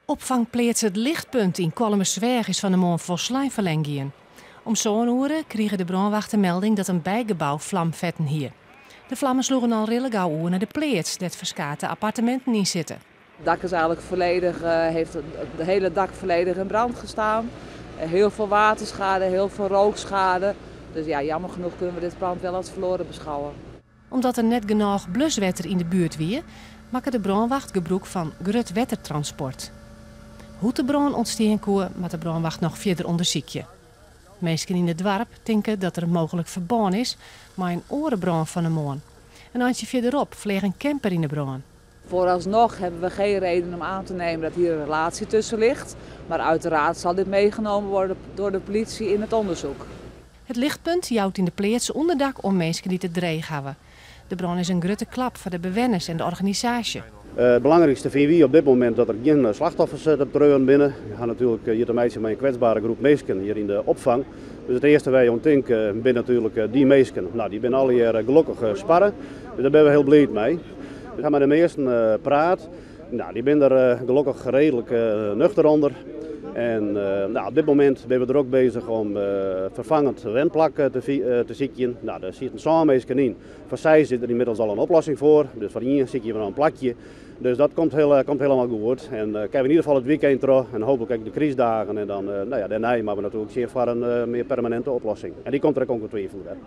Opfangpleats Het Lichtpunt yn Kollumersweach is fan 'e moarn folslein ferlern gien. Om sân oere krige de brânwacht de melding dat in bygebou flamfetten hie. De flammen sloegen al rillegau oer nei de pleats dêr't ferskate apparteminten yn sitte. Het dak is eigenlijk volledig, heeft het hele dak volledig in brand gestaan. Heel veel waterschade, heel veel rookschade. Dus ja, jammer genoeg kunnen we dit pand wel als verloren beschouwen. Omdat der net genôch bluswetter yn de buert wie, makke de brânwacht gebrûk fan grut wettertransport. Hoe't de brân ûntstean koe, moat de brânwacht noch fierder ûndersykje. Minsken yn it doarp tinke dat der mooglik ferbân is mei in oare brân fan 'e moarn. In eintsje fierderop fleach in camper yn 'e brân. Vooralsnog hebben we geen reden om aan te nemen dat hier een relatie tussen ligt. Maar uiteraard zal dit meegenomen worden door de politie in het onderzoek. Het Lichtpunt jout yn de pleats ûnderdak oan minsken dy't it dreech hawwe. De brân is in grutte klap foar de bewenners en de organisaasje. It belangrykste fine wy op dit momint dat der gjin slachtoffers te betreuren binne. We ha natuerlik hjir te meitsjen mei in kwetsbare groep minsken hjir yn de opfang. Dus it earste wêr't je oan tinke binne natuerlik dy minsken. No, dy binne allegear gelokkich sparre, dus dêr binne we hiel bliid mei. We ha mei de measten praat. No, dy binne der gelokkich reedlik nuchter ûnder. En no, op dit momint binne we drok bezich om ferfangend wenplak te sykjen. No, dêr sieten sân minsken yn. Foar seis is der ynmiddels al in oplossing foar. Dus foar ien sykje we noch in plakje. Dus dat komt, komt helemaal goed. En kinne we yn ieder gefal it wykein troch en hooplik ek de krystdagen. En dan, no ja, dêrnei moatte we natuerlik sjen foar in mear permaninte oplossing. En dy komt der ek ongetwijfeld wer.